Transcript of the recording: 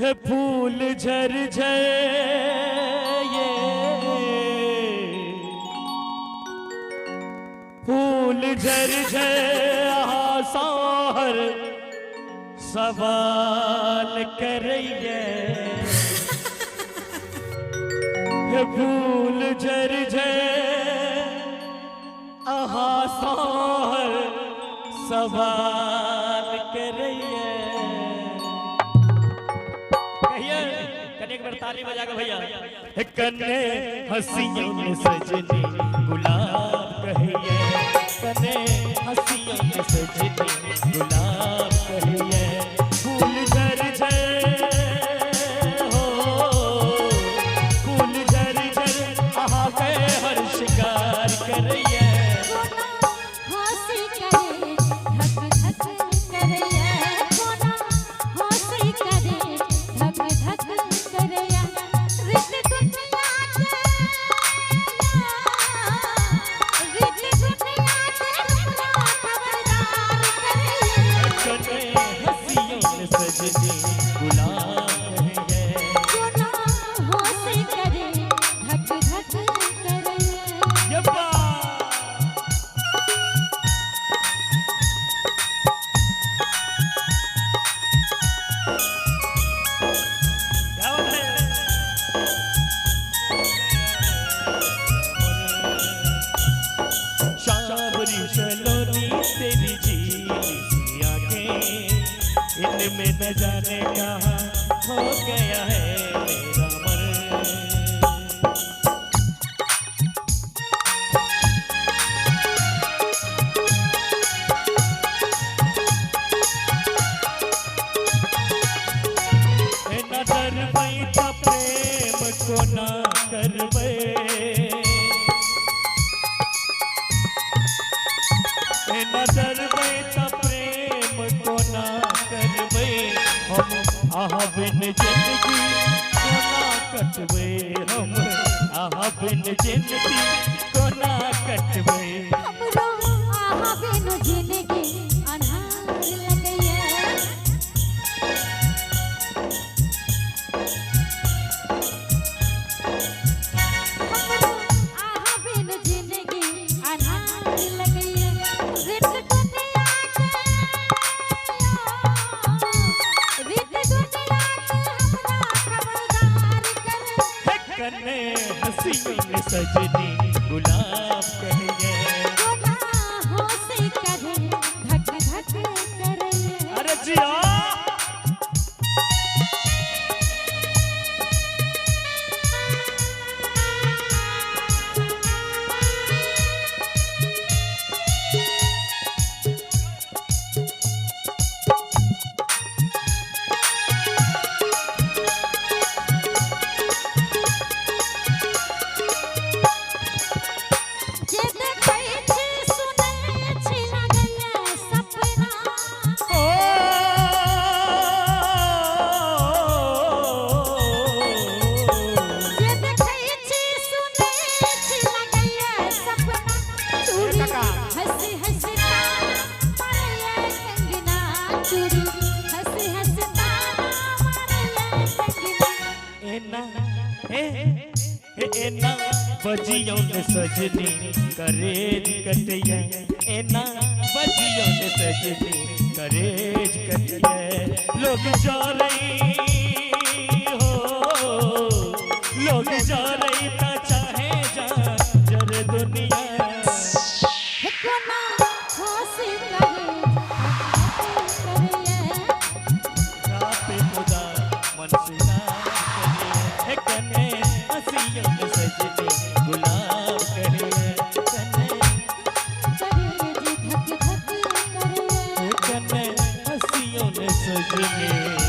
हे फूल झर झर ये फूल झर झर आहा सोहर सवाल करैये हे फूल झर झर आहा सोहर सवाल करैये। कहिए कने एक बार ताली बजा के भैया। कने हंसियों में सजनी गुलाब कहिए, कने हंसियों में सजनी गुलाब कहिए, फूल झर झर हो फूल झर झर आहा के हर शिकार करैये। कोना हंसी करे धक धक करैया, कोना हंसी करे धक धक करैया, रित दुनिया के रित दुनिया के हमरा खबरदार करैया। कने हंसियों में सजनी गुलाब कहिए, कोना हंसी करे धक धक करैया। यब्बा। क्या बात है? शाबरी सलोनी तेरी झील सी आंखें, इनमें न जाने कहाँ हो गया है मेरा मन। न डरबै त प्रेम कोना करबै, न डरबै त प्रेम कोना करबै, हम अहाँ बिन जिंदगी कोना कटबै, हम अहाँ बिन जिंदगी कोना कटबै। हमरो आहा बिनु जिंदगी अन्हार लगैया। हमरो आहा बिनु जिंदगी अन्हार लगैया, रित दुनिया के रित दुनिया के हमरा खबरदार करे। कने हंसियों में सजनी गुलाब कहिए, कोना हंसी करे धक धक करैया। अरे जिया। जे देखै छी सुनै छी लगैया सपना। ओ जे देखै छी सुनै छी लगैया सपना, चूड़ी हंसी हंसी ताना मारैया कंगना, चूड़ी हंसी हंसी ताना मारैया कंगना। एना हे हे एना बजियों ने सजनी करेज कटिया, एना बजियों ने सजनी करेज कटिया, लोग जा रही हो लोग जा रही ता चाहे जा जर दुनिया। हे कोना हंसी करे धक धक करैया। रात खुदा मन से ना कने हंसियों में सजनी गुलाब कहिए, कने करेज धक धक करैया। कने हंसियों में सजनी।